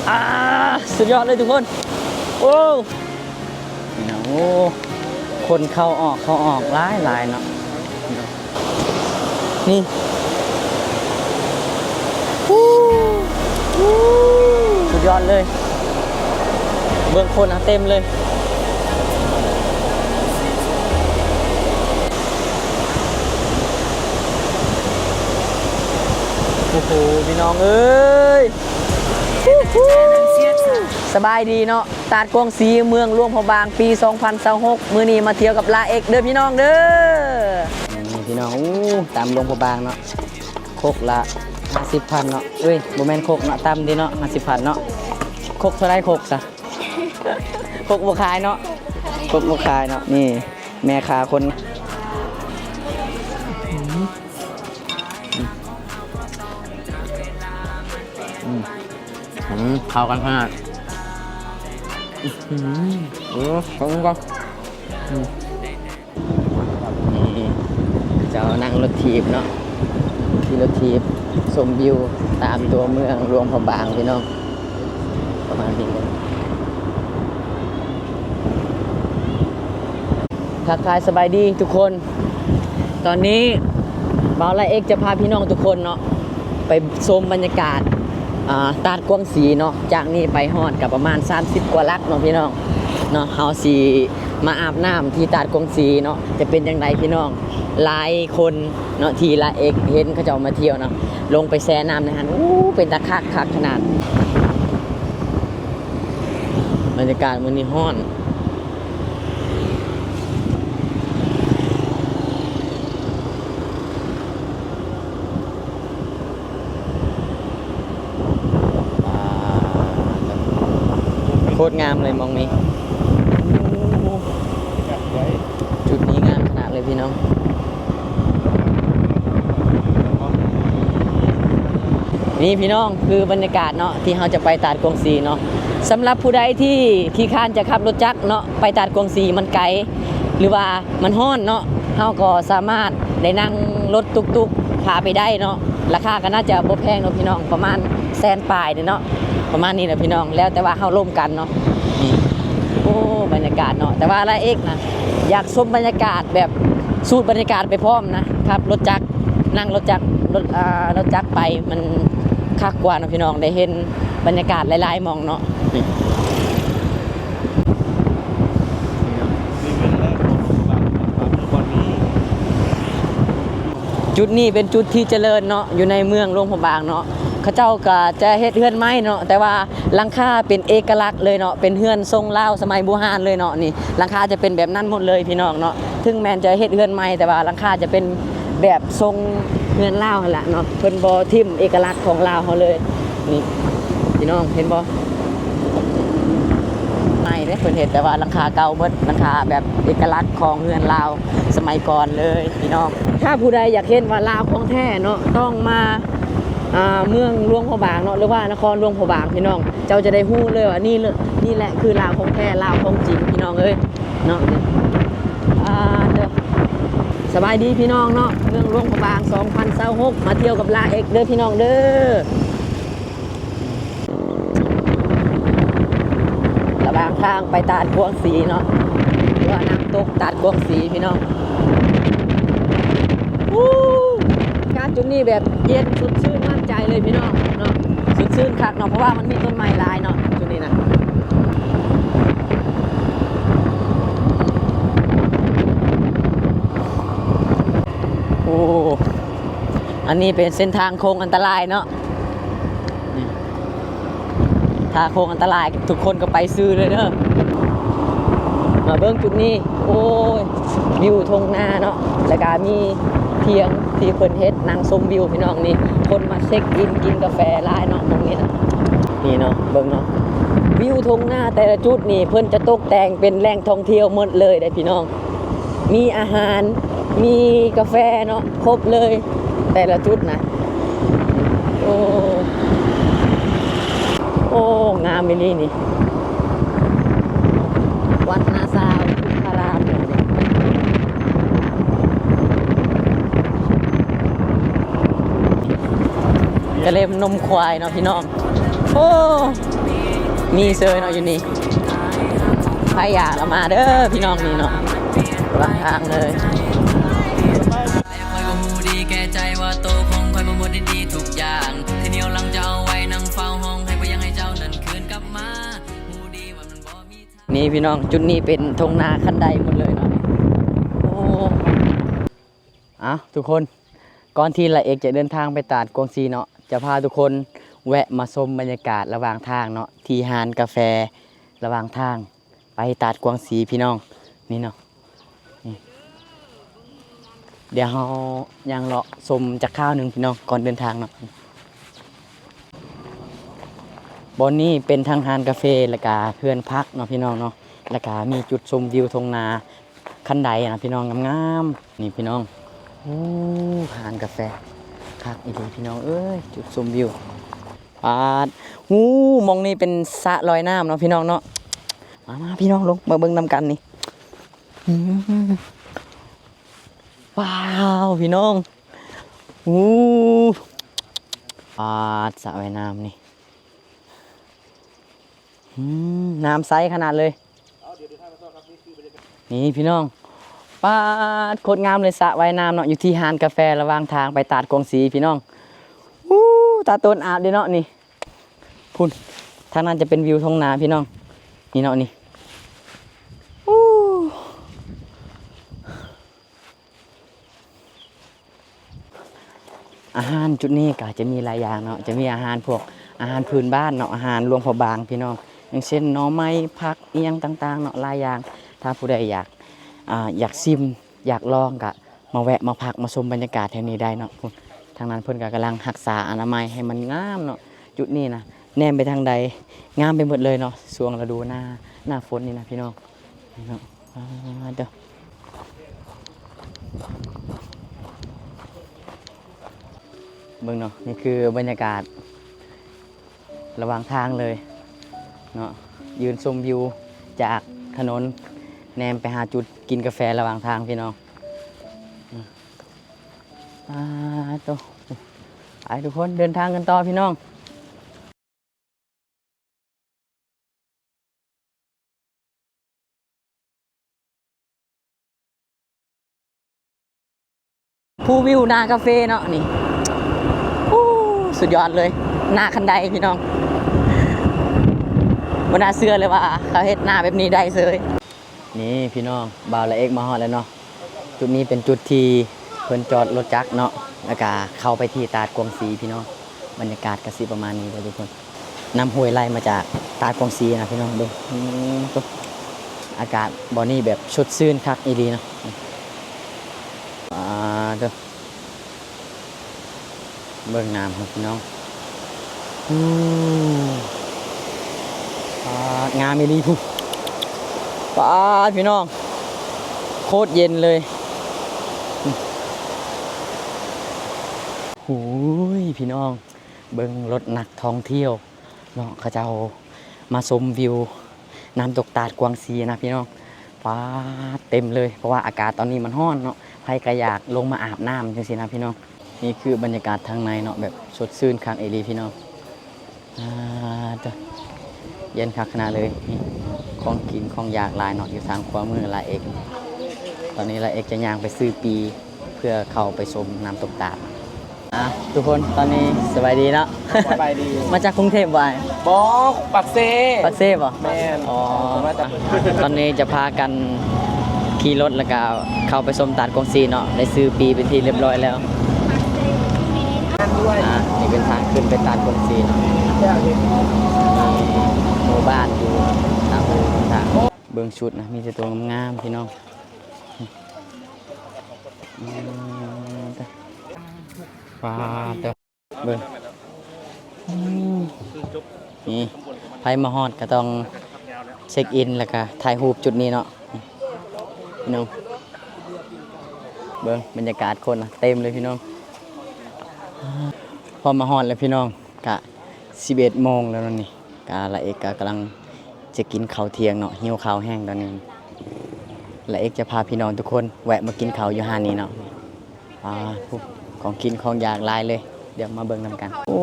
ອາ ສຸດຍອດເລີຍທຸກຄົນ. ໂອ້ ນີ້ນະ ໂອ້ ຄົນເຂົ້າອອກ ເຂົ້າອອກຫຼາຍໆເນາະ. ນີ້ ສຸດຍອດເລີຍ ເບິ່ງຄົນເຕັມເລີຍ. ໂອ້ໂຫ ພີ່ນ້ອງເອີຍ ສະບາຍດີເນາະ. ຕາດກວາງສີ ເມືອງຫຼວງພະບາງ ປີສອງພັນຊາວຫົກ ມື້ນີ້ມາທ່ຽວກັບລາເອັກເດີພີ່ນ້ອງເດີ. ນີ້ພີ່ນ້ອງ ໂອ້ ຕຳຫຼວງພະບາງເນາະ ຄົກລະຫ້າສິບພັນເນາະ. ເອີຍ ບໍ່ແມ່ນຄົກເນາະ ຕຳເດເນາະ ຫ້າສິບພັນເນາະ. ຄົກເທົ່າໃດຄົກຊະ? ຄົກບໍ່ຂາຍເນາະ ຄົກບໍ່ຂາຍເນາະ. ນີ້ແມ່ຄ້າຄົນ ອືມ ເຂົ້າກັນຂະໜາດ. ອືມ ເອີ ເຂົ້າກັນ ອືມ. ນີ້ເຈົ້ານັ່ງລົດຖີບເນາະ ຂີ່ລົດຖີບຊົມວິວຕາມຕົວເມືອງຫຼວງພະບາງພີ່ນ້ອງ ປະມານນີ້ເລີຍ. ທັກທາຍສະບາຍດີທຸກຄົນ. ຕອນນີ້ບ່າວລາເອັກຈະພາພີ່ນ້ອງທຸກຄົນເນາະ ໄປຊົມບັນຍາກາດ ອ່າ ຕາດກວາງສີເນາະ. ຈາກນີ້ໄປຮອດກໍປະມານສາມສິບກວ່າຫຼັກເນາະພີ່ນ້ອງເນາະ. ເຮົາຊິມາອາບນ້ຳທີ່ຕາດກວາງສີເນາະ ຈະເປັນຈັ່ງໃດພີ່ນ້ອງ. ຫຼາຍຄົນເນາະ ທີ່ລາເອັກເຫັນເຂົາເຈົ້າມາທ່ຽວເນາະ ລົງໄປແຊ່ນ້ຳໃນຫັ້ນ ໂອ້ ເປັນຕາຄັກຄັກຂະໜາດ. ບັນຍາກາດມື້ນີ້ຮ້ອນ. ໂຄດງາມເລີຍໝ່ອງນີ້ ຈຸດນີ້ງາມຂະໜາດເລີຍພີ່ນ້ອງ. ນີ້ພີ່ນ້ອງ ຄືບັນຍາກາດເນາະ ທີ່ເຮົາຈະໄປຕາດກວາງສີເນາະ. ສຳລັບຜູ້ໃດທີ່ຂີ້ຄ້ານຈະຂັບລົດຈັກເນາະ ໄປຕາດກວາງສີມັນໄກ ຫຼືວ່າມັນຮ້ອນເນາະ ເຮົາກໍສາມາດໄດ້ນັ່ງລົດຕຸກຕຸກພາໄປໄດ້ເນາະ. ລາຄາກໍໜ້າຈະບໍ່ແພງເນາະພີ່ນ້ອງ ປະມານແສນປາຍນີ້ເນາະ ປະມານນີ້ແຫຼະພີ່ນ້ອງ ແລ້ວແຕ່ວ່າເຮົາລົມກັນເນາະ. ນີ້ ໂອ້ ບັນຍາກາດເນາະ ແຕ່ວ່າລາເອັກນະ ຢາກຊົມບັນຍາກາດແບບ ສູດບັນຍາກາດໄປພ້ອມນະ ຂັບລົດຈັກ ນັ່ງລົດຈັກ ລົດ ອ່າ ລົດຈັກໄປ ມັນຄັກກວ່າເນາະພີ່ນ້ອງ ໄດ້ເຫັນບັນຍາກາດຫຼາຍໆໝ່ອງເນາະ. ນີ້ ຈຸດນີ້ເປັນຈຸດທີ່ຈະເລີນເນາະ ຢູ່ໃນເມືອງຫຼວງພະບາງເນາະ. ເຂົາເຈົ້າກໍຈະເຮັດເຮືອນໄມ້ເນາະ ແຕ່ວ່າຫຼັງຄາເປັນເອກະລັກເລີຍເນາະ ເປັນເຮືອນຊົງລາວສະໄໝບູຮານເລີຍເນາະ. ນີ້ ຫຼັງຄາຈະເປັນແບບນັ້ນໝົດເລີຍພີ່ນ້ອງເນາະ. ເຖິງແມ່ນຈະເຮັດເຮືອນໃໝ່ ແຕ່ວ່າຫຼັງຄາຈະເປັນແບບຊົງເຮືອນລາວຫັ້ນລະເນາະ ເພິ່ນບໍ່ຖິ້ມເອກະລັກຂອງລາວເຮົາເລີຍ. ນີ້ພີ່ນ້ອງເຫັນບໍ່? ໃໝ່ເດ້ ເພິ່ນເຮັດ ແຕ່ວ່າຫຼັງຄາເກົ່າໝົດ ຫຼັງຄາແບບເອກະລັກຂອງເຮືອນລາວສະໄໝກ່ອນເລີຍພີ່ນ້ອງ. ຖ້າຜູ້ໃດຢາກເຫັນວ່າລາວຂອງແທ້ເນາະ ຕ້ອງມາ ອ່າ ເມືອງຫຼວງພະບາງເນາະ ຫຼືວ່ານະຄອນຫຼວງພະບາງພີ່ນ້ອງ ເຈົ້າຈະໄດ້ຮູ້ເລີຍວ່ານີ້ ນີ້ແຫຼະຄືລາວຂອງແທ້ ລາວຂອງຈິງພີ່ນ້ອງເອີຍເນາະ. ອ່າ ເດີ ສະບາຍດີພີ່ນ້ອງເນາະ ເມືອງຫຼວງພະບາງສອງພັນຊາວຫົກ ມາທ່ຽວກັບລາເອັກເດີພີ່ນ້ອງເດີ. ລະຫວ່າງທາງໄປຕາດກວາງສີເນາະ ຫຼືວ່ານ້ຳຕົກຕາດກວາງສີພີ່ນ້ອງ. ອາກາດຈຸດນີ້ແບບເຢັນສົດຊື່ນໝັ້ນໃຈເລີຍພີ່ນ້ອງເນາະ ສົດຊື່ນຄັກເນາະ ເພາະວ່າມັນມີຕົ້ນໄມ້ຫຼາຍເນາະຈຸດນີ້ນະ. ໂອ້ ອັນນີ້ເປັນເສັ້ນທາງໂຄ້ງອັນຕະລາຍເນາະ. ນີ້ ຖ້າໂຄ້ງອັນຕະລາຍ ທຸກຄົນກໍໄປຊື່ເລີຍເດີ. ມາເບິ່ງຈຸດນີ້ ໂອ້ຍ ວິວທົ່ງນາເນາະ ແລ້ວກະມີທຽງທີ່ເພິ່ນເຮັດນັ່ງຊົມວິວພີ່ນ້ອງ. ນີ້ ຄົນມາເຊັກອິນກິນກາແຟຫຼາຍເນາະ ໝ່ອງນີ້ນະ. ນີ້ເນາະ ເບິ່ງເນາະ ວິວທົ່ງນາແຕ່ລະຈຸດນີ້ ເພິ່ນຈະຕົກແຕ່ງເປັນແຫຼ່ງທ່ອງທ່ຽວໝົດເລີຍເດ້ພີ່ນ້ອງ. ມີອາຫານ ມີກາແຟເນາະ ຄົບເລີຍແຕ່ລະຈຸດນະ. ໂອ້ ໂອ້ ງາມອີ່ຫຼີນີ້ ວັດນາຊາວພຸດທະລາມ. ກະເລັມນົມຄວາຍເນາະພີ່ນ້ອງ. ໂອ້ ມີເຊີຍເນາະຢູ່ນີ້. ໃຜຢາກລະມາເດີພີ່ນ້ອງ ນີ້ເນາະ ລະຫວ່າງທາງເລີຍ. ແຕ່ຂ້ອຍກໍຮູ້ດີແກ່ໃຈວ່າໂຕຂອງຂ້ອຍບໍ່ໝົດໄດ້ດີທຸກຢ່າງ ທີ່ໜຽວຫຼັງຈະເອົາໄວ້ນັ່ງເຝົ້າຫ້ອງ ໃຫ້ບໍ່ຢາກໃຫ້ເຈົ້ານັ້ນຄືນກັບມາ ຮູ້ດີວ່າມັນບໍ່ມີທາງ. ນີ້ພີ່ນ້ອງ ຈຸດນີ້ເປັນທົ່ງນາຄັນໄດໝົດເລີຍເນາະ. ໂອ້ ເອົ້າ ທຸກຄົນ ກ່ອນທີ່ລາເອກຈະເດີນທາງໄປຕາດກວາງຊີເນາະ ຈະພາທຸກຄົນແວະມາຊົມບັນຍາກາດລະຫວ່າງທາງເນາະ ທີ່ຮ້ານກາແຟລະຫວ່າງທາງ ໄປຕາດກວາງຊີພີ່ນ້ອງ ນີ້ເນາະ. ນີ້ ດຽວເຮົາຍ່າງເລາະຊົມຈັກຄາວໜຶ່ງພີ່ນ້ອງ ກ່ອນເດີນທາງເນາະ. ບ່ອນນີ້ເປັນທັງຮ້ານກາເຟ ແລ້ວກະເຮືອນພັກເນາະພີ່ນ້ອງເນາະ ແລ້ວກະມີຈຸດຊົມວິວທົ່ງນາຄັນໄດນະພີ່ນ້ອງ ງາມໆ ນີ້ພີ່ນ້ອງ. ໂອ້ ຮ້ານກາແຟຄັກອີ່ຫຼີພີ່ນ້ອງເອີຍ ຈຸດຊົມວິວ. ປາດ ໂອ້ ໝ່ອງນີ້ເປັນສະລອຍນ້ຳເນາະພີ່ນ້ອງເນາະ. ມາ ມາພີ່ນ້ອງ ລົງມາເບິ່ງນຳກັນນີ້. ອືມ ວ້າວ ພີ່ນ້ອງ ໂອ້ ປາດ ສະວ່າຍນ້ຳນີ້ ອືມ ນ້ຳໃສຂະໜາດເລີຍ. ນີ້ພີ່ນ້ອງ ປາດ ໂຄດງາມເລີຍ ສະວ່າຍນ້ຳເນາະ ຢູ່ທີ່ຮ້ານກາແຟລະຫວ່າງທາງໄປຕາດກວາງຊີພີ່ນ້ອງ. ອູ້ ຕາໂຕນອາບເດ້ເນາະນີ້. ພຸ້ນ ທາງນັ້ນຈະເປັນວິວທົ່ງນາພີ່ນ້ອງ ນີ້ເນາະນີ້. ອູ້ ອາຫານຈຸດນີ້ກະຈະມີຫຼາຍຢ່າງເນາະ ຈະມີອາຫານພວກອາຫານພື້ນບ້ານເນາະ ອາຫານຫຼວງພະບາງພີ່ນ້ອງ ຢ່າງເຊັ່ນໜໍ່ໄມ້ ຜັກ ອີ່ຫຍັງຕ່າງໆເນາະ ຫຼາຍຢ່າງ. ຖ້າຜູ້ໃດຢາກ ອາ ຢາກຊິມ ຢາກລອງກະມາແວະມາພັກມາຊົມບັນຍາກາດແຖວນີ້ໄດ້ເນາະ. ພຸ້ນ ທາງນັ້ນເພິ່ນກະກຳລັງຮັກສາອະນາໄມໃຫ້ມັນງາມເນາະ. ຈຸດນີ້ນະ ແນມໄປທາງໃດງາມໄປໝົດເລີຍເນາະ ຊ່ວງລະດູໜ້າ ໜ້າຝົນນີ້ນະພີ່ນ້ອງ ນີ້ເນາະ. ອາ ເດີ ເບິ່ງເນາະ ນີ້ຄືບັນຍາກາດ ລະຫວ່າງທາງເລີຍເນາະ ຢືນຊົມວິວຈາກຖະໜົນ ແນມໄປຫາຈຸດກິນກາແຟລະຫວ່າງທາງພີ່ນ້ອງ. ອາ ໂຕ ໄປທຸກຄົນ ເດີນທາງກັນຕໍ່ພີ່ນ້ອງ. ພູວິວນາກາເຟເນາະນີ້ ໂອ້ ສຸດຍອດເລີຍ ນາຄັນໄດພີ່ນ້ອງ. ບໍ່ໜ້າເຊື່ອເລີຍວ່າເຂົາເຮັດນາແບບນີ້ໄດ້ເສີຍ. ນີ້ພີ່ນ້ອງ ບ່າວລາເອກມາຮອດແລ້ວເນາະ. ຈຸດນີ້ເປັນຈຸດທີ່ເພິ່ນຈອດລົດຈັກເນາະ ແລ້ວກະເຂົ້າໄປທີ່ຕາດກວາງຊີພີ່ນ້ອງ. ບັນຍາກາດກະຊິປະມານນີ້ເດີທຸກຄົນ ນ້ຳຫ້ວຍໄຫຼມາຈາກຕາດກວາງຊີນະພີ່ນ້ອງ. ເບິ່ງ ອືມ ໂຕ ອາກາດບ່ອນນີ້ແບບສົດຊື່ນຄັກອີ່ຫຼີເນາະ. ອາ ເດີ ເບິ່ງນ້ຳພຸ້ນພີ່ນ້ອງ. ອືມ ປາດ ງາມອີ່ຫຼີພຸ້ນ ປາດ ພີ່ນ້ອງ ໂຄດເຢັນເລີຍ. ໂອ້ຍ ພີ່ນ້ອງ ເບິ່ງລົດນັກທ່ອງທ່ຽວເນາະ ເຂົາເຈົ້າມາຊົມວິວນ້ຳຕົກຕາດກວາງຊີນະພີ່ນ້ອງ. ປາດ ເຕັມເລີຍ ເພາະວ່າອາກາດຕອນນີ້ມັນຮ້ອນເນາະ ໃຜກະຢາກລົງມາອາບນ້ຳຈັ່ງຊີ້ນະພີ່ນ້ອງ. ນີ້ຄືບັນຍາກາດທາງໃນເນາະ ແບບສົດຊື່ນຄັກອີ່ຫຼີພີ່ນ້ອງ. ອາ ໂຕ ເຢັນຄັກຂະໜາດເລີຍ. ນີ້ ຂອງກິນຂອງຢາກຫຼາຍເນາະ ຢູ່ທາງຂວາມືລາເອກ. ຕອນນີ້ລາເອກຈະຍ່າງໄປຊື້ປີ້ ເພື່ອເຂົ້າໄປຊົມນ້ຳຕົກຕາດ. ອ່າ ທຸກຄົນ ຕອນນີ້ສະບາຍດີເນາະ. ສະບາຍດີ. ມາຈາກກຸງເທບບໍ່ອ້າຍ? ບໍ່ ປາກເຊ. ປາກເຊບໍ່? ແມ່ນ. ອໍ ມາຈາກ ຕອນນີ້ຈະພາກັນຂີ່ລົດ ແລ້ວກະເຂົ້າໄປຊົມຕາດກວາງຊີເນາະ ໄດ້ຊື້ປີ້ເປັນທີ່ລຽບຮ້ອຍແລ້ວ. ອ່າ ນີ້ເປັນທາງຂຶ້ນໄປຕາດກວາງຊີເນາະ ມີໝູ່ບ້ານຢູ່ຕາມຮູທາງ. ເບິ່ງຊຸດນະ ມີແຕ່ໂຕງາມໆ ພີ່ນ້ອງ. ອືມ ປາດເຕີ ເບິ່ງ ອືມ ນີ້ ໃຜມາຮອດກະຕ້ອງເຊັກອິນ ແລ້ວກະຖ່າຍຮູບຈຸດນີ້ເນາະ ພີ່ນ້ອງ. ເບິ່ງບັນຍາກາດຄົນນະ ເຕັມເລີຍພີ່ນ້ອງ. ພໍມາຮອດແລ້ວພີ່ນ້ອງ ກະສິບເອັດໂມງແລ້ວເນາະນີ້. ກະລາເອກກະກຳລັງຈະກິນເຂົ້າທ່ຽງເນາະ ຫິວເຂົ້າແຮງຕອນນີ້. ລາເອກຈະພາພີ່ນ້ອງທຸກຄົນແວະມາກິນເຂົ້າຢູ່ຮ້ານນີ້ເນາະ. ອ່າ ຂອງກິນຂອງຢາກຫຼາຍເລີຍ. ດຽວມາເບິ່ງນຳກັນ. ໂອ້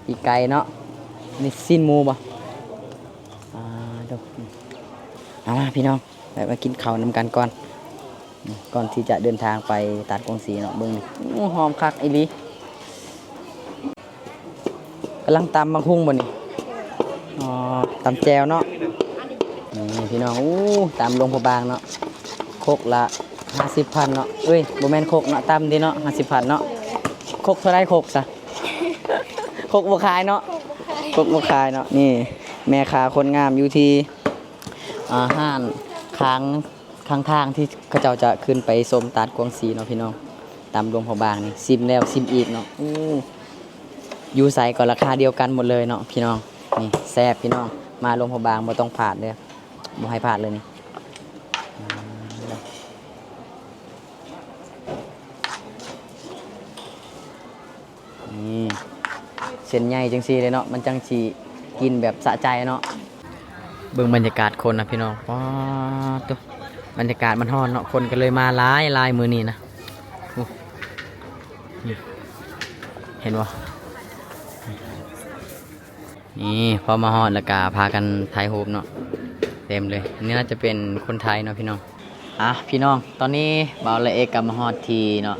ປີກໄກ່ເນາະ. ນີ້ຊີ້ນໝູບໍ່? ອ່າ ເດີ ເອົາ ມາພີ່ນ້ອງ ແວະມາກິນເຂົ້ານຳກັນກ່ອນ ກ່ອນທີ່ຈະເດີນທາງໄປຕາດກວາງຊີເນາະ. ເບິ່ງນີ້ ໂອ້ ຫອມຄັກອີ່ຫຼີ. ກຳລັງຕຳບັກຫຸ່ງບໍ່ນີ້? ອໍ ຕຳແຈ່ວເນາະ. ນີ້ພີ່ນ້ອງ ໂອ້ ຕຳຫຼວງພະບາງເນາະ ຄົກລະຫ້າສິບພັນເນາະ. ເອີຍ ບໍ່ແມ່ນຄົກເນາະ ຕຳເດ້ເນາະ ຫ້າສິບພັນເນາະ. ຄົກເທົ່າໃດຄົກຊະ? ຄົກບໍ່ຂາຍເນາະ ຄົກບໍ່ຂາຍເນາະ. ນີ້ແມ່ຄ້າຄົນງາມຢູ່ທີ່ ອ່າ ຮ້ານຂ້າງ ຂ້າງທາງທີ່ເຂົາເຈົ້າຈະຂຶ້ນໄປຊົມຕາດກວາງຊີເນາະພີ່ນ້ອງ. ຕຳຫຼວງພະບາງນີ້ ຊິມແລ້ວຊິມອີກເນາະ. ໂອ້ ຢູ່ໃສກໍລາຄາດຽວກັນໝົດເລີຍເນາະພີ່ນ້ອງ. ນີ້ແຊບພີ່ນ້ອງ ມາຫຼວງພະບາງບໍ່ຕ້ອງພາດເດີ້ ບໍ່ໃຫ້ພາດເລີຍນີ້. ນີ້ເສັ້ນໃຫຍ່ຈັ່ງຊີ້ເລີຍເນາະ ມັນຈັ່ງຊິກິນແບບສະໃຈເນາະ. ເບິ່ງບັນຍາກາດຄົນນະພີ່ນ້ອງ. ປາດໂທ້ ບັນຍາກາດມັນຮ້ອນເນາະ ຄົນກໍເລີຍມາຫຼາຍໆມື້ນີ້ນະ. ໂອ້ ນີ້ ເຫັນບໍ່? ນີ້ພໍມາຮອດແລ້ວກະພາກັນຖ່າຍຮູບເນາະ ເຕັມເລີຍ. ນີ້ໜ້າຈະເປັນຄົນໄທເນາະພີ່ນ້ອງ. ອ່ະ ພີ່ນ້ອງ ຕອນນີ້ບ່າວລາເອກກໍມາຮອດທີ່ເນາະ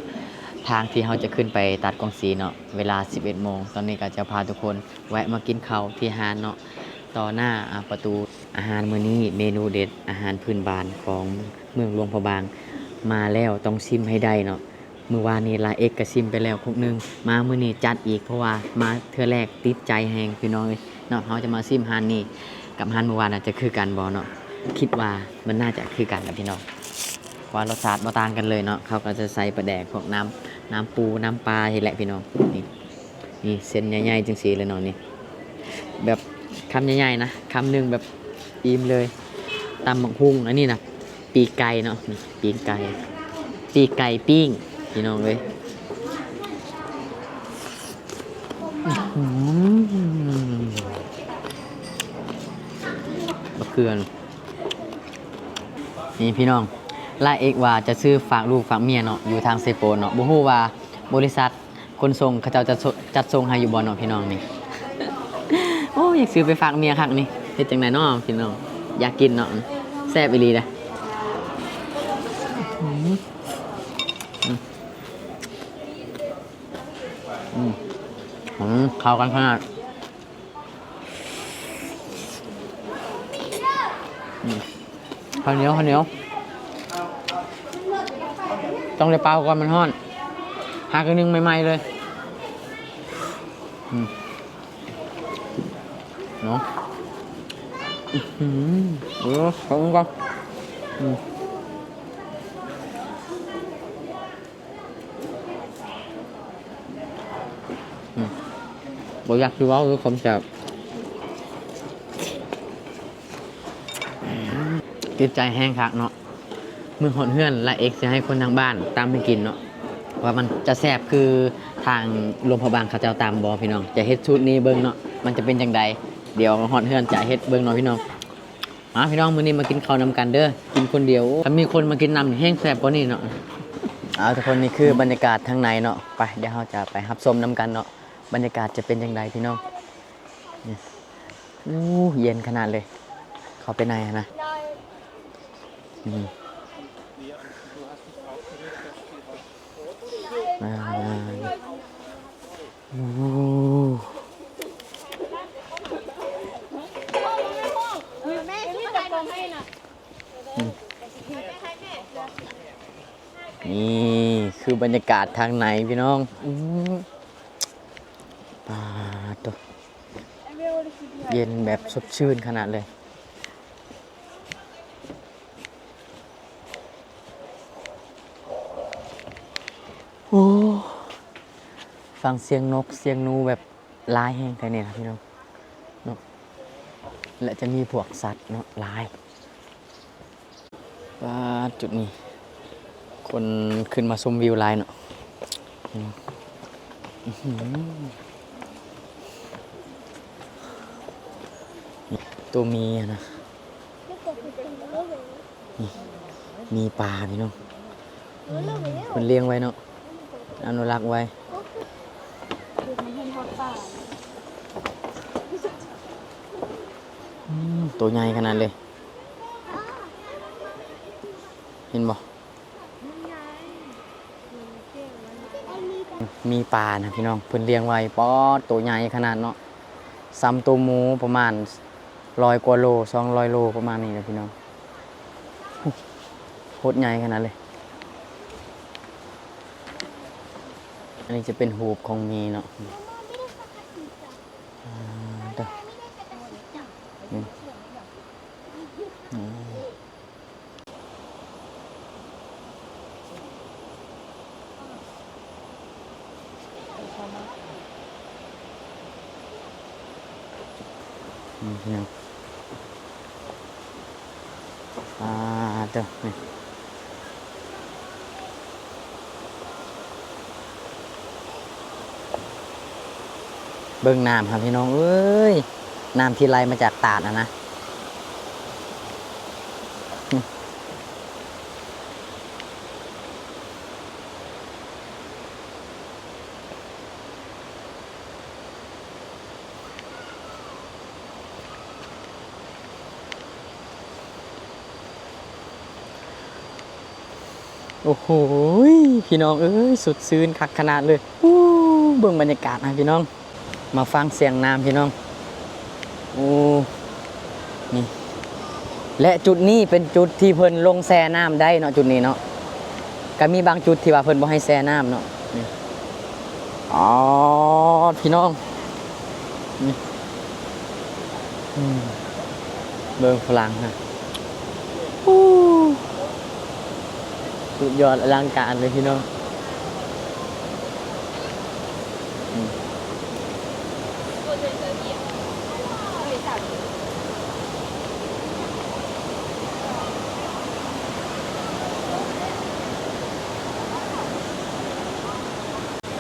ທາງທີ່ເຮົາຈະຂຶ້ນໄປຕາດກວາງຊີເນາະ ເວລາສິບເອັດໂມງ. ຕອນນີ້ກໍຈະພາທຸກຄົນແວະມາກິນເຂົ້າທີ່ຮ້ານເນາະ ຕໍ່ໜ້າ ອ່າ ປະຕູ. ອາຫານມື້ນີ້ເມນູເດັດ ອາຫານພື້ນບ້ານຂອງເມືອງຫຼວງພະບາງ ມາແລ້ວຕ້ອງຊິມໃຫ້ໄດ້ເນາະ. ມື້ວານນີ້ລາເອກກໍຊິມໄປແລ້ວຄົກໜຶ່ງ ມາມື້ນີ້ຈັດອີກ ເພາະວ່າມາເທື່ອແລກຕິດໃຈແຮງພີ່ນ້ອງເອີຍເນາະ. ເຮົາຈະມາຊິມຮ້ານນີ້ກັບຮ້ານມື້ວານນັ້ນຈະຄືກັນບໍ່ເນາະ. ຄິດວ່າມັນໜ້າຈະຄືກັນລະພີ່ນ້ອງ ເພາະວ່າລົດຊາດບໍ່ຕ່າງກັນເລີຍເນາະ. ເຂົາກໍຈະໃສ່ປາແດກ ພວກນ້ຳ ນ້ຳປູ ນ້ຳປານີ້ແຫຼະພີ່ນ້ອງ. ນີ້ ນີ້ເສັ້ນໃຫຍ່ໆຈັ່ງຊີ້ເລີຍເນາະ. ນີ້ແບບຄຳໃຫຍ່ໆນະ ຄຳໜຶ່ງແບບອີ່ມເລີຍ. ຕຳບັກຫຸ່ງ ອັນນີ້ນະ ປີກໄກ່ເນາະ ປີກໄກ່ ປີກໄກ່ປີ້ງພີ່ນ້ອງເອີຍ. ອື ບັກເຂືອນ ນີ້ພີ່ນ້ອງ ລາເອກວ່າຈະຊື້ຝາກລູກຝາກເມຍເນາະ ຢູ່ທາງເຊໂປນເນາະ. ບໍ່ຮູ້ວ່າບໍລິສັດ ຂົນສົ່ງເຂົາເຈົ້າຈະ ຈະສົ່ງໃຫ້ຢູ່ບໍ່ເນາະພີ່ນ້ອງນີ້. ໂອ້ ຢາກຊື້ໄປຝາກເມຍຄັກນີ້ ເຮັດຈັ່ງໃດເນາະພີ່ນ້ອງ. ຢາກກິນເນາະ ແຊບອີ່ຫຼີເດ້. ອື ອື ເຂົ້າກັນຂະໜາດ. ອື ເຂົ້າໜຽວ ເຂົ້າໜຽວ ຕ້ອງໄດ້ເປົ່າກ່ອນ ມັນຮ້ອນ. ຫາກໜຶ່ງໃໝ່ໆເລີຍ. ອື ເນາະ ອື ເອີ ເຂົ້າກັນ ອື. ອື ບໍ່ຢາກຊິເວົ້າເລີຍຄວາມແຊບ ຕິດໃຈແຮງຄັກເນາະ. ມື້ຮອດເຮືອນລາເອກຊິໃຫ້ຄົນທາງບ້ານຕຳໃຫ້ກິນເນາະ ວ່າມັນຈະແຊບຄືທາງຫຼວງພະບາງເຂົາເຈົ້າຕຳບໍ່ພີ່ນ້ອງ. ຈະເຮັດສູດນີ້ເບິ່ງເນາະ ມັນຈະເປັນຈັ່ງໃດ ດຽວຮອດເຮືອນຈະເຮັດເບິ່ງເນາະພີ່ນ້ອງ. ມາພີ່ນ້ອງ ມື້ນີ້ມາກິນເຂົ້ານຳກັນເດີ ກິນຄົນດຽວ ຄັນມີຄົນມາກິນນຳແຮງແຊບກວ່ານີ້ເນາະ. ເອົາ ທຸກຄົນ ນີ້ຄືບັນຍາກາດທາງໃນເນາະ. ໄປ ດຽວເຮົາຈະໄປຮັບຊົມນຳກັນເນາະ ບັນຍາກາດຈະເປັນຈັ່ງໃດພີ່ນ້ອງ. ນີ້ ໂອ້ ເຢັນຂະໜາດເລີຍ ເຂົ້າໄປໃນຫັ້ນນະ. ອື ອ່າ ໂອ້ ນີ້ຄືບັນຍາກາດທາງໃນພີ່ນ້ອງ. ອື ປາດໂທ້ ເຢັນແບບສົດຊື່ນຂະໜາດເລີຍ. ໂອ້ ຟັງສຽງນົກສຽງໜູແບບຫຼາຍແຮງແທ້ນີ້ນະພີ່ນ້ອງເນາະ ແລະ ຈະມີພວກສັດເນາະຫຼາຍ. ປາດ ຈຸດນີ້ຄົນຂຶ້ນມາຊົມວິວຫຼາຍເນາະ. ອື ໂຕມີຫັ້ນນະ ນີ້ ມີປາພີ່ນ້ອງ ເພິ່ນລ້ຽງໄວ້ເນາະ ອະນຸລັກໄວ້. ອືມ ໂຕໃຫຍ່ຂະໜາດເລີຍ ເຫັນບໍ່? ມີປານະພີ່ນ້ອງ ເພິ່ນລ້ຽງໄວ້ ປອດ ໂຕໃຫຍ່ຂະໜາດເນາະ ສ່ຳໂຕໝູປະມານຮ້ອຍກວ່າໂລ ສອງຮ້ອຍໂລ ປະມານນີ້ແຫຼະພີ່ນ້ອງ ໂຄດໃຫຍ່ຂະໜາດເລີຍ. ອັນນີ້ຈະເປັນຮູບຂອງໝີເນາະ ອາ ເດີ ນີ້ ອືມ. ນີ້ພີ່ນ້ອງ ອາ ເດີ ນີ້ ເບິ່ງນ້ຳຫັ້ນພີ່ນ້ອງເອີຍ ນ້ຳທີ່ໄຫຼມາຈາກຕາດຫັ້ນນະ. ໂອ້ໂຫ ພີ່ນ້ອງເອີຍ ສົດຊື່ນຄັກຂະໜາດເລີຍ. ອູ້ ເບິ່ງບັນຍາກາດຫັ້ນພີ່ນ້ອງ ມາຟັງສຽງນ້ຳພີ່ນ້ອງ. ໂອ້ ນີ້ ແລະ ຈຸດນີ້ເປັນຈຸດທີ່ເພິ່ນລົງແຊ່ນ້ຳໄດ້ເນາະ ຈຸດນີ້ເນາະ ກະມີບາງຈຸດທີ່ວ່າເພິ່ນບໍ່ໃຫ້ແຊ່ນ້ຳເນາະ. ນີ້ ອໍ ພີ່ນ້ອງ ນີ້ ອືມ ເບິ່ງຝຣັ່ງຫັ້ນ ອູ້ ສຸດຍອດອະລັງການເລີຍພີ່ນ້ອງ. ອືມ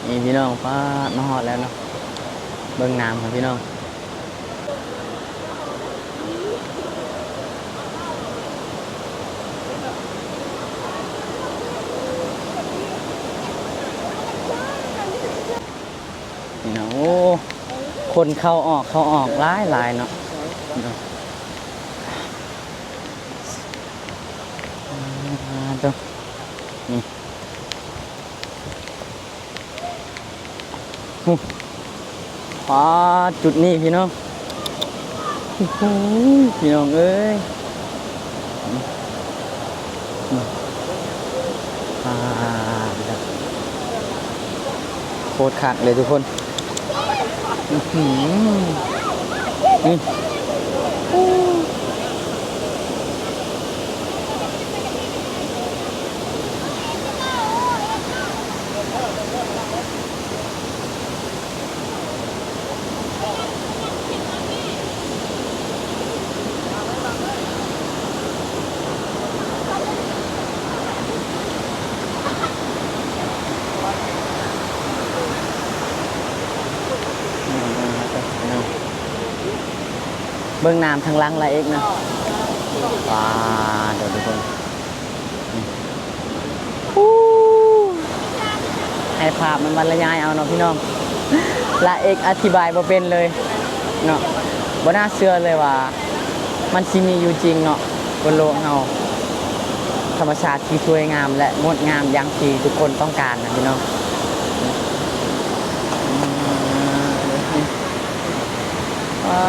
ນີ້ພີ່ນ້ອງ ປາດ ມາຮອດແລ້ວເນາະ ເບິ່ງນ້ຳຫັ້ນພີ່ນ້ອງ. ນີ້ເນາະ ໂອ້ ຄົນເຂົ້າອອກ ເຂົ້າອອກຫຼາຍໆເນາະ. ອາ ໂຕ ນີ້ ໂອ້ ປາດ ຈຸດນີ້ພີ່ນ້ອງ ໂອ້ໂຫ ພີ່ນ້ອງເອີຍ ອືມ ອືມ ປາດ ໂຄດຄັກເລີຍທຸກຄົນ. ອືຫື ນີ້ ເບິ່ງນ້ຳທາງຫຼັງລາເອກນະ ວ້າ ເດີທຸກຄົນ ໃຫ້ພາບມັນບັນລະຍາຍເອົາເນາະພີ່ນ້ອງ ລາເອກອະທິບາຍບໍ່ເປັນເລີຍເນາະ ບໍ່ໜ້າເຊື່ອເລີຍວ່າ ມັນຊິມີຢູ່ຈິງເນາະ ບົນໂລກເຮົາ ທຳມະຊາດທີ່ສວຍງາມ ແລະ ງົດງາມຢ່າງທີ່ທຸກຄົນຕ້ອງການນະພີ່ນ້ອງ. ອາ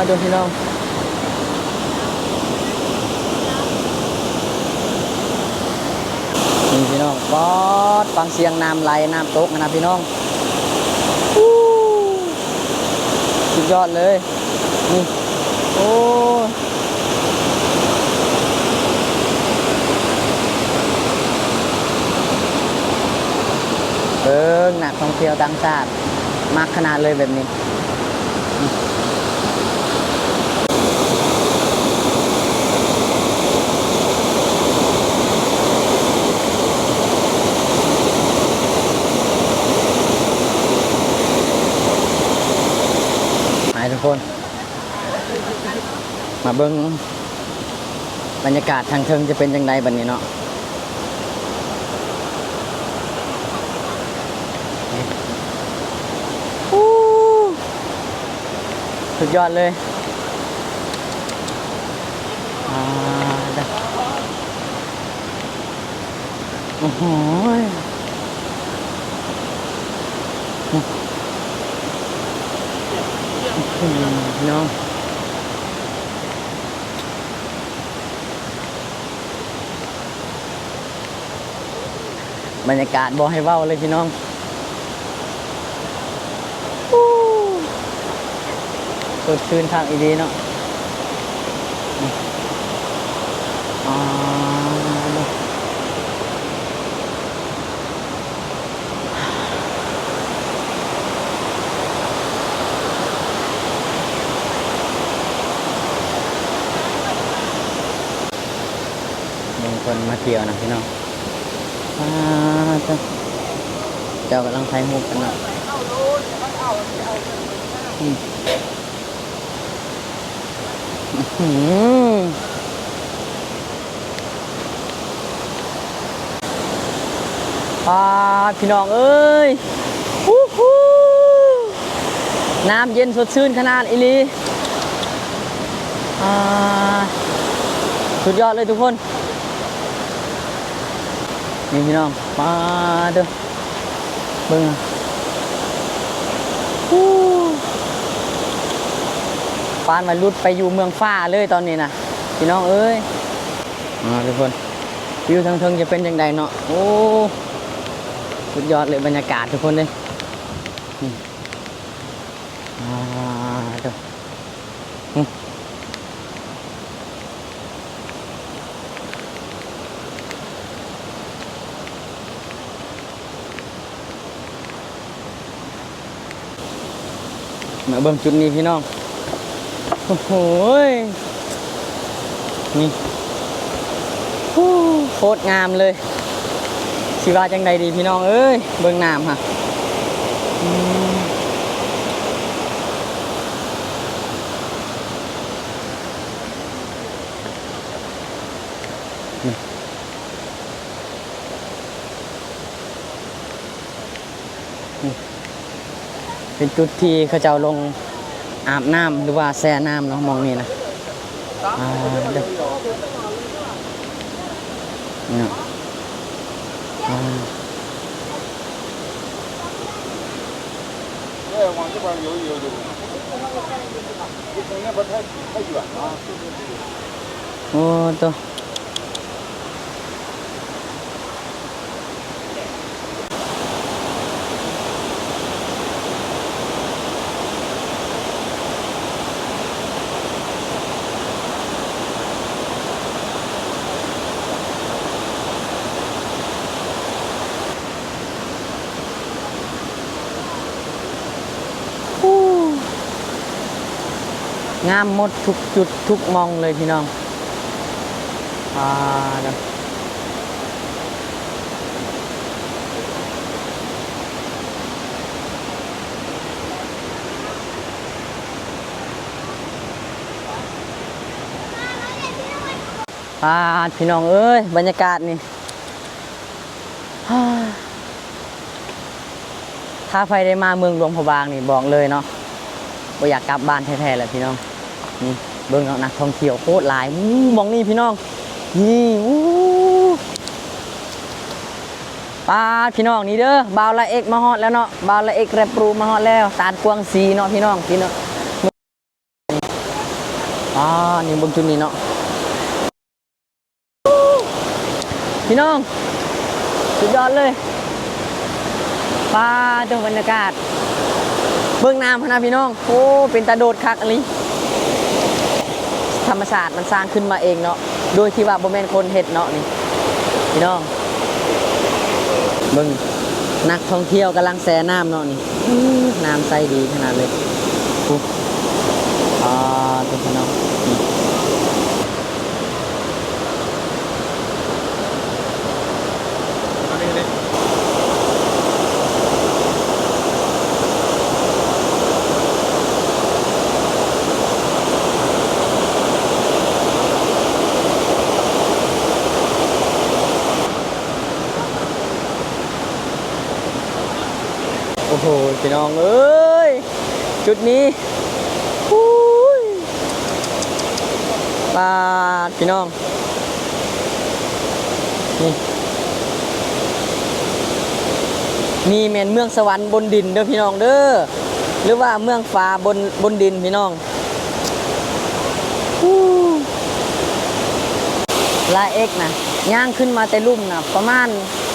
ເດີພີ່ນ້ອງ ນີ້ພີ່ນ້ອງ ປອດ ຟັງສຽງນ້ຳໄຫຼ ນ້ຳຕົກຫັ້ນນະພີ່ນ້ອງ ອູ້ ສຸດຍອດເລີຍ ນີ້ ໂອ້ ເບິ່ງ ນັກທ່ອງທ່ຽວຕ່າງຊາດ ມັກຂະໜາດເລີຍແບບນີ້. ໄປທຸກຄົນ ມາເບິ່ງບັນຍາກາດທາງເທິງຈະເປັນຈັ່ງໃດບັດນີ້ເນາະ. ສຸດຍອດເລີຍ. ອ່າ ໂອ້ໂຫ ພີ່ນ້ອງ. ບັນຍາກາດບໍ່ໃຫ້ເວົ້າເລີຍພີ່ນ້ອງ. ສົດຊື່ນຄັກອີ່ຫຼີເນາະ. ເບິ່ງຄົນມາທ່ຽວນະພີ່ນ້ອງ. ປາດໂທ້ ເຈົ້າກຳລັງຖ່າຍຮູບກັນເນາະ. ອືມ ອືມ ປາດ ພີ່ນ້ອງເອີຍ ອູ້ຫູ ນ້ຳເຢັນສົດຊື່ນຂະໜາດອີ່ຫຼີ. ອ່າ ສຸດຍອດເລີຍທຸກຄົນ. ນີ້ພີ່ນ້ອງ ປາດເດີ ເບິ່ງ ອູ້ ປານວ່າຫຼຸດໄປຢູ່ເມືອງຟ້າເລີຍຕອນນີ້ນະ ພີ່ນ້ອງເອີຍ. ອ່າ ທຸກຄົນ ວິວທາງເທິງຈະເປັນຈັ່ງໃດເນາະ. ໂອ້ ສຸດຍອດເລີຍບັນຍາກາດທຸກຄົນເອີຍ. ອືມ ອ່າ ເດີ ອືມ ມາເບິ່ງຈຸດນີ້ພີ່ນ້ອງ. ໂອ້ໂຫ ນີ້ ໂອ້ ໂຄດງາມເລີຍ. ຊິວ່າຈັ່ງໃດດີພີ່ນ້ອງເອີຍ ເບິ່ງນ້ຳຫັ້ນ ອືມ ອືມ ເປັນຈຸດທີ່ເຂົາເຈົ້າລົງອາບນ້ຳ ຫຼືວ່າແຊ່ນ້ຳເນາະ ໝ່ອງນີ້ນະ. ອ່າ ເດີ ເນາະ ອ່າ ໂອ້ ໂຕ ງາມໝົດທຸກຈຸດທຸກໝ່ອງເລີຍພີ່ນ້ອງ. ອ່າ ເນາະ ປາດ ພີ່ນ້ອງເອີຍ ບັນຍາກາດນີ້ ຖ້າໃຜໄດ້ມາເມືອງຫຼວງພະບາງນີ້ ບອກເລີຍເນາະ ບໍ່ຢາກກັບບ້ານແທ້ໆແຫຼະພີ່ນ້ອງ. ນີ້ເບິ່ງເນາະ ນັກທ່ອງທ່ຽວໂຄດຫຼາຍ. ໂອ້ ໝ່ອງນີ້ພີ່ນ້ອງ ນີ້ ໂອ້ ປາດ ພີ່ນ້ອງ ນີ້ເດີ ບ່າວລາເອັກມາຮອດແລ້ວເນາະ ບ່າວລາເອັກແຣັບບຣູມາຮອດແລ້ວ ຕາດກວາງສີເນາະ ພີ່ນ້ອງ ພີ່ນ້ອງ. ອ່າ ນີ້ເບິ່ງຈຸດນີ້ເນາະ ພີ່ນ້ອງ ສຸດຍອດເລີຍ. ປາດໂທ້ ບັນຍາກາດ ເບິ່ງນ້ຳຫັ້ນນະພີ່ນ້ອງ. ໂອ້ ເປັນຕາໂດດຄັກອີ່ຫຼີ ທຳມະຊາດມັນສ້າງຂຶ້ນມາເອງເນາະ ໂດຍທີ່ວ່າບໍ່ແມ່ນຄົນເຮັດເນາະ ນີ້ພີ່ນ້ອງ. ເບິ່ງ ນັກທ່ອງທ່ຽວກຳລັງແຊ່ນ້ຳເນາະນີ້. ອື ນ້ຳໃສດີຂະໜາດເລີຍ. ໂອ້ ອ່າ ເບິ່ງເນາະ ນີ້ ໂອ້ໂຫ ພີ່ນ້ອງເອີຍ ຈຸດນີ້ ໂອ້ ປາດ ພີ່ນ້ອງ ນີ້ ນີ້ແມ່ນເມືອງສະຫວັນບົນດິນເດີພີ່ນ້ອງເດີ ຫຼືວ່າເມືອງຟ້າບົນ ບົນດິນພີ່ນ້ອງ. ອູ້ ລາເອັກນະ ຍ່າງຂຶ້ນມາແຕ່ລຸ່ມນະ ປະມານ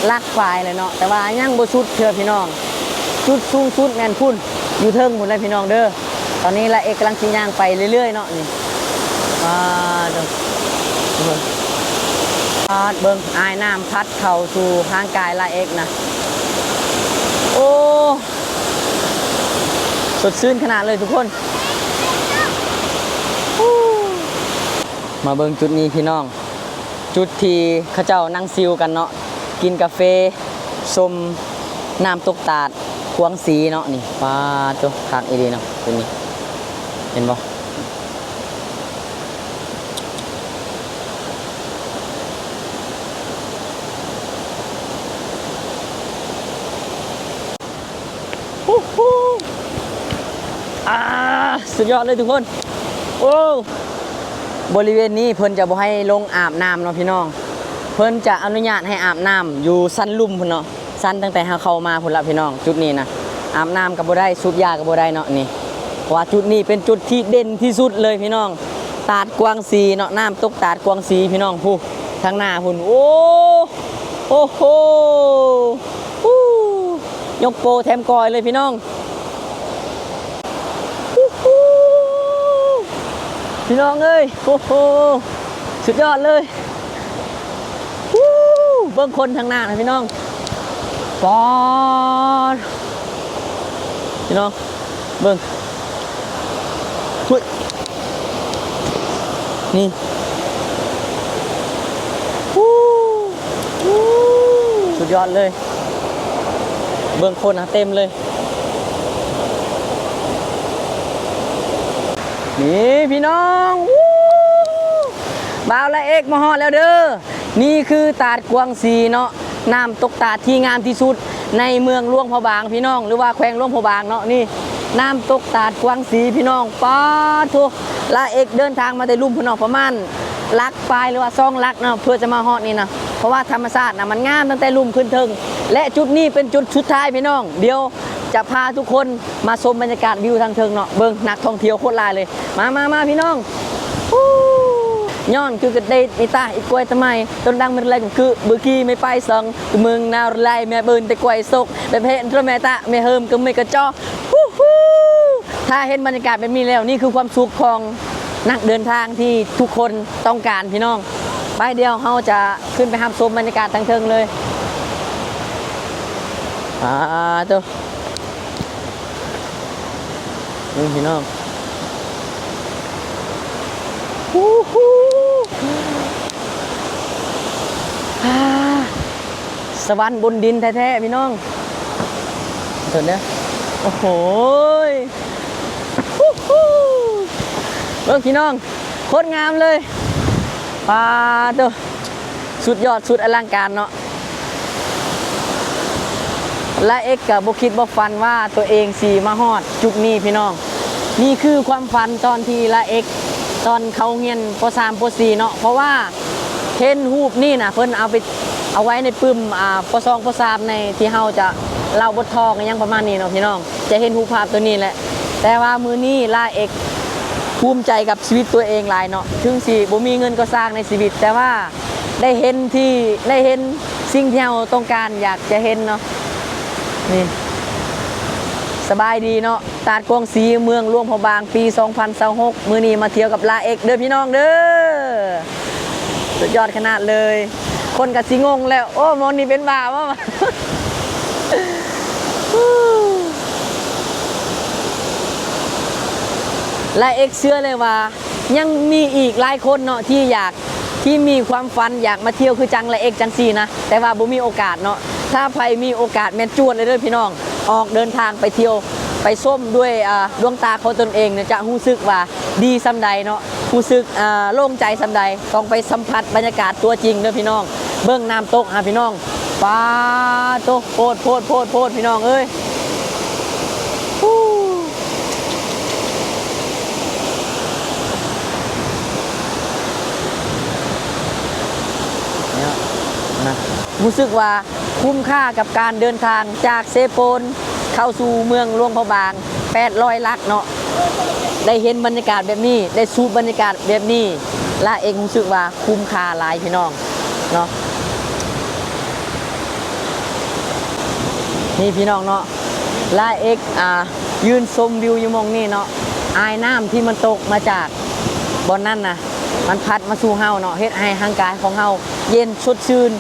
ຫຼັກປາຍແລ້ວເນາະ ແຕ່ວ່າຍັງບໍ່ສຸດເທື່ອພີ່ນ້ອງ. ຈຸດສູງສຸດແມ່ນພຸ້ນ ຢູ່ເທິງພຸ້ນແຫຼະພີ່ນ້ອງເດີ. ຕອນນີ້ລາເອັກກຳລັງຊິຍ່າງໄປເລື້ອຍໆເນາະນີ້. ປາດ ເບິ່ງ ປາດ ເບິ່ງ ອາຍນ້ຳພັດເຂົ້າສູ່ຮ່າງກາຍລາເອັກນະ. ໂອ້ ສົດຊື່ນຂະໜາດເລີຍທຸກຄົນ. ມາເບິ່ງຈຸດນີ້ພີ່ນ້ອງ ຈຸດທີ່ເຂົາເຈົ້ານັ່ງຊິວກັນເນາະ ກິນກາເຟ ຊົມນ້ຳຕົກຕາດກວາງສີເນາະນີ້. ປາດໂທ້ ຄັກອີ່ຫຼີເນາະ ເຫັນບໍ່? ໂອ້ໂຫ ອາ ສຸດຍອດເລີຍທຸກຄົນ. ໂອ້ ບໍລິເວນນີ້ເພິ່ນຈະບໍ່ໃຫ້ລົງອາບນ້ຳເນາະພີ່ນ້ອງ ເພິ່ນຈະອະນຸຍາດໃຫ້ອາບນ້ຳຢູ່ຊັ້ນລຸ່ມພຸ້ນເນາະ ຊັ້ນຕັ້ງແຕ່ເຮົາເຂົ້າມາພຸ້ນລະພີ່ນ້ອງ. ຈຸດນີ້ນະ ອາບນ້ຳກໍບໍ່ໄດ້ ສູບຢາກໍບໍ່ໄດ້ເນາະນີ້ ເພາະວ່າຈຸດນີ້ເປັນຈຸດທີ່ເດັ່ນທີ່ສຸດເລີຍພີ່ນ້ອງ. ຕາດກວາງສີເນາະ ນ້ຳຕົກຕາດກວາງສີພີ່ນ້ອງ ພຸ້ນ ທາງໜ້າພຸ້ນ. ໂອ້ ໂອ້ໂຫ ອູ້ ຍົກໂປແຖມກ້ອຍເລີຍພີ່ນ້ອງ. ອູ້ ພີ່ນ້ອງເອີຍ ໂອ້ໂຫ ສຸດຍອດເລີຍ. ອູ້ ເບິ່ງຄົນທາງໜ້ານະພີ່ນ້ອງ. ປາດ ພີ່ນ້ອງ ເບິ່ງ ຫຸ້ຍ ນີ້ ອູ້ ສຸດຍອດເລີຍ. ເບິ່ງຄົນນະເຕັມເລີຍ ນີ້ພີ່ນ້ອງ. ວູ້ ບ່າວລາເອັກມາຮອດແລ້ວເດີ. ນີ້ຄືຕາດກວາງສີເນາະ ນ້ຳຕົກຕາດທີ່ງາມທີ່ສຸດໃນເມືອງຫຼວງພະບາງພີ່ນ້ອງ ຫຼືວ່າແຂວງຫຼວງພະບາງເນາະ. ນີ້ນ້ຳຕົກຕາດກວາງສີພີ່ນ້ອງ. ປາດໂທ້ ລາເອັກເດີນທາງມາແຕ່ລຸ່ມພຸ້ນເນາະ ປະມານຫຼັກປາຍ ຫຼືວ່າສອງຫຼັກເນາະ ເພື່ອຈະມາຮອດນີ້ນະ ເພາະວ່າທຳມະຊາດນະມັນງາມຕັ້ງແຕ່ລຸ່ມຂຶ້ນເທິງ ແລະ ຈຸດນີ້ເປັນຈຸດສຸດທ້າຍພີ່ນ້ອງ. ດຽວຈະພາທຸກຄົນ ມາຊົມບັນຍາກາດວິວທາງເທິງເນາະ. ເບິ່ງ ນັກທ່ອງທ່ຽວໂຄດຫຼາຍເລີຍ. ມາ ມາ ມາ ພີ່ນ້ອງ. ອູ້ ຍ້ອນຄືກະເດດມີຕາອີກກ້ວຍຕະໄມ ຕົ້ນດັງເມັດແລກຄືເບີກີໄມ່ໄປສັງ ເມືອງນາວໄລແມ່ເບິ່ນແຕ່ກ້ວຍສົກ ແບບເຫັນໂຕແມ່ຕາແມ່ເຫິມກໍໄມ່ກະຈໍ. ອູ້ ຖ້າເຫັນບັນຍາກາດແບບນີ້ແລ້ວ ນີ້ຄືຄວາມສຸກຂອງນັກເດີນທາງທີ່ທຸກຄົນຕ້ອງການ ພີ່ນ້ອງ. ໄປ ດຽວເຮົາຈະຂຶ້ນໄປຮັບຊົມບັນຍາກາດທາງເທິງເລີຍ. ອາ ໂຕ ເບິ່ງພີ່ນ້ອງ ອູ້ຫູ ອາ ສະຫວັນບົນດິນແທ້ໆ ພີ່ນ້ອງ ເບິ່ງເດີ ໂອ້ໂຫ ອູ້ຫູ ເບິ່ງພີ່ນ້ອງ ໂຄດງາມເລີຍ ປາໂຕ ສຸດຍອດ ສຸດອະລັງການເນາະ. ລາເອັກກະບໍ່ຄິດບໍ່ຝັນວ່າຕົວເອງຊິມາຮອດຈຸດນີ້ພີ່ນ້ອງ. ນີ້ຄືຄວາມຝັນຕອນທີ່ລາເອັກ ຕອນເຂົ້າໂຮງຮຽນ ປໍສາມ ປໍສີ່ເນາະ ເພາະວ່າເຫັນຮູບນີ້ນະ ເພິ່ນເອົາໄປ ເອົາໄວ້ໃນປຶ້ມ ອາ ປໍສອງ ປໍສາມ ໃນທີ່ເຮົາຈະເລົ່າບົດທອງອີ່ຫຍັງປະມານນີ້ເນາະພີ່ນ້ອງ ຈະເຫັນຮູບພາບຕົວນີ້ແຫຼະ. ແຕ່ວ່າມື້ນີ້ລາເອັກພູມໃຈກັບຊີວິດຕົວເອງຫຼາຍເນາະ ເຖິງຊິບໍ່ມີເງິນກໍຊ່າງໃນຊີວິດ ແຕ່ວ່າ ໄດ້ເຫັນທີ່ ໄດ້ເຫັນສິ່ງທີ່ເຮົາຕ້ອງການຢາກຈະເຫັນເນາະ. ນີ້ ສະບາຍດີເນາະ ຕາດກວາງສີ ເມືອງຫຼວງພະບາງ ປີສອງພັນຊາວຫົກ ມື້ນີ້ມາທ່ຽວກັບລາເອັກເດີພີ່ນ້ອງເດີ ສຸດຍອດຂະໜາດເລີຍ. ຄົນກະຊິງົງແລ້ວ ໂອ້ ໝ່ອງນີ້ເປັນບ່າວະ ລາເອັກເຊື່ອເລີຍວ່າ ຍັງມີອີກຫຼາຍຄົນເນາະທີ່ຢາກ ທີ່ມີຄວາມຝັນຢາກມາທ່ຽວຄືຈັ່ງລາເອັກຈັ່ງຊີ້ນະ ແຕ່ວ່າບໍ່ມີໂອກາດເນາະ. ຖ້າໃຜມີໂອກາດແມ່ນຈວດເລີຍເດີພີ່ນ້ອງ ອອກເດີນທາງໄປທ່ຽວ ໄປຊົມດ້ວຍ ອາ ດວງຕາຂອງຕົນເອງເນາະ ຈະຮູ້ສຶກວ່າດີສ່ຳໃດເນາະ ຮູ້ສຶກ ອາ ໂລ່ງໃຈສ່ຳໃດ ຕ້ອງໄປສຳຜັດບັນຍາກາດຕົວຈິງເດີພີ່ນ້ອງ. ເບິ່ງນ້ຳຕົກຫາພີ່ນ້ອງ ປາໂຕ ໂພດ ໂພດ ໂພດ ໂພດ ພີ່ນ້ອງເອີຍ. ຮູ້ສຶກວ່າຄຸ້ມຄ່າກັບການເດີນທາງຈາກເຊໂປນເຂົ້າສູ່ເມືອງຫຼວງພະບາງ ແປດຮ້ອຍຫຼັກເນາະ. ໄດ້ເຫັນບັນຍາກາດແບບນີ້ ໄດ້ສູດບັນຍາກາດແບບນີ້ ລາເອັກຮູ້ສຶກວ່າຄຸ້ມຄ່າຫຼາຍພີ່ນ້ອງເນາະ. ນີ້ພີ່ນ້ອງເນາະ ລາເອັກ ອ່າ ຢືນຊົມວິວຢູ່ໝ່ອງນີ້ເນາະ. ອາຍນ້ຳທີ່ມັນຕົກມາຈາກບ່ອນນັ້ນນະ ມັນພັດມາສູ່ເຮົາເນາະ ເຮັດໃຫ້ຮ່າງກາຍຂອງເຮົາເຢັນສົດຊື່ນ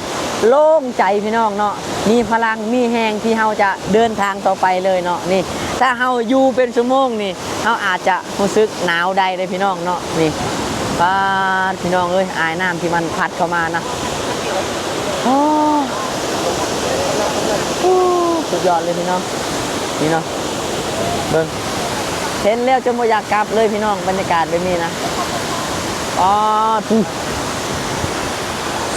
ໂລ່ງໃຈພີ່ນ້ອງເນາະ ມີພະລັງ ມີແຮງທີ່ເຮົາຈະເດີນທາງຕໍ່ໄປເລີຍເນາະ. ນີ້ ຖ້າເຮົາຢູ່ເປັນຊົ່ວໂມງນີ້ ເຮົາອາດຈະຮູ້ສຶກໜາວໄດ້ເດ້ພີ່ນ້ອງເນາະ. ນີ້ ປາດ ພີ່ນ້ອງເອີຍ ອາຍນ້ຳທີ່ມັນພັດເຂົ້າມານະ ໂອ້ ສຸດຍອດເລີຍພີ່ນ້ອງ. ນີ້ເນາະ ເບິ່ງ ເຫັນແລ້ວຈົນບໍ່ຢາກກັບເລີຍພີ່ນ້ອງ ບັນຍາກາດແບບນີ້ນະ. ອໍ ພູ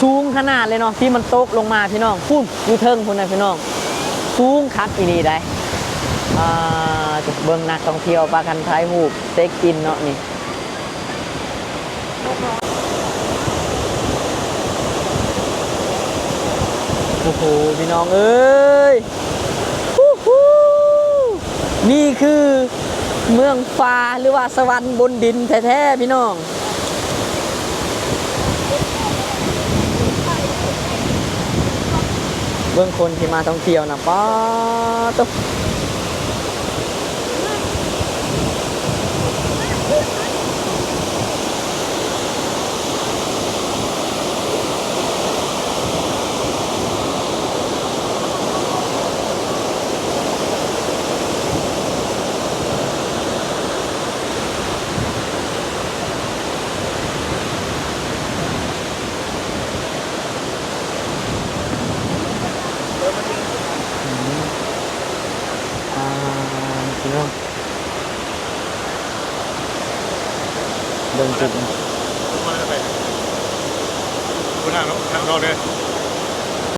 ສູງຂະໜາດເລີຍເນາະ ທີ່ມັນຕົກລົງມາພີ່ນ້ອງ ພຸ້ນ ຢູ່ເທິງພຸ້ນນະພີ່ນ້ອງ ສູງຄັກອີ່ຫຼີໃດ໋. ອ່າ ເບິ່ງນັກທ່ອງທ່ຽວພາກັນຖ່າຍຮູບເຊັກອິນເນາະນີ້. ໂອ້ໂຫ ພີ່ນ້ອງເອີຍ ນີ້ຄືເມືອງຟ້າ ຫຼືວ່າສະຫວັນບົນດິນແທ້ໆ ພີ່ນ້ອງ. ເບິ່ງຄົນທີ່ມາທ່ອງທ່ຽວນະ ປາດໂທ້. ອືມ ອ່າ ພີ່ນ້ອງ ເບິ່ງຈຸດນີ້ ທາງນອກເດີ.